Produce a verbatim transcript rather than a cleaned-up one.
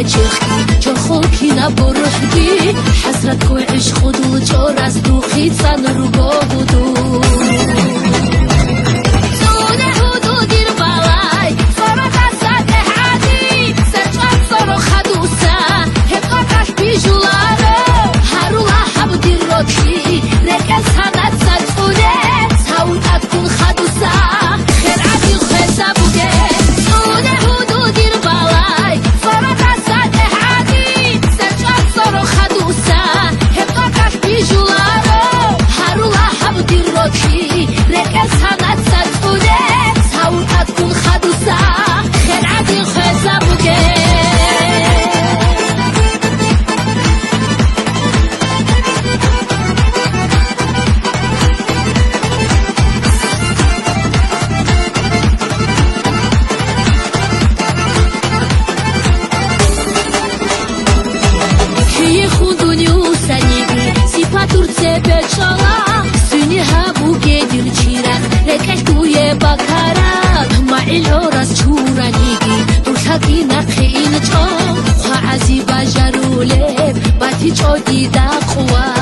Черхги, чорхол кинаб борхӀги, хӀасратго гӀишкъу дул чӀорас духъе цӀан руго гьудул. ЦӀуне гьудул дир балай, цӀородаса тӀехь гӀади, сечӀан цӀорохъа дуса, гьеб тӀокӀалъ бижуларо, гьарула гьаб дир рокьи, рекӀел санаца цӀуне, цавун тӀадккун хадуса, хер гӀадин хвезабуге. ЦӀуне гьудул дир балай, цӀородаса тӀехь гӀади, сечӀан цӀорохъа дуса, гьеб тӀокӀалъ бижуларо, гьарула гьаб дир рокьи, рекӀел санаца цӀуне, цавун тӀадккун хадуса, хер гӀадин хвезабуге. Киехун дунюсаниги сипатур цебе чӀола, суни гьабуге дир чирахъ, рекӀелъ дуе бакараб, магӀил гӀорас чураниги, дур лъаги нахъе инчӀо, хъвагӀази бажарулеб, батичӀо дида къуват.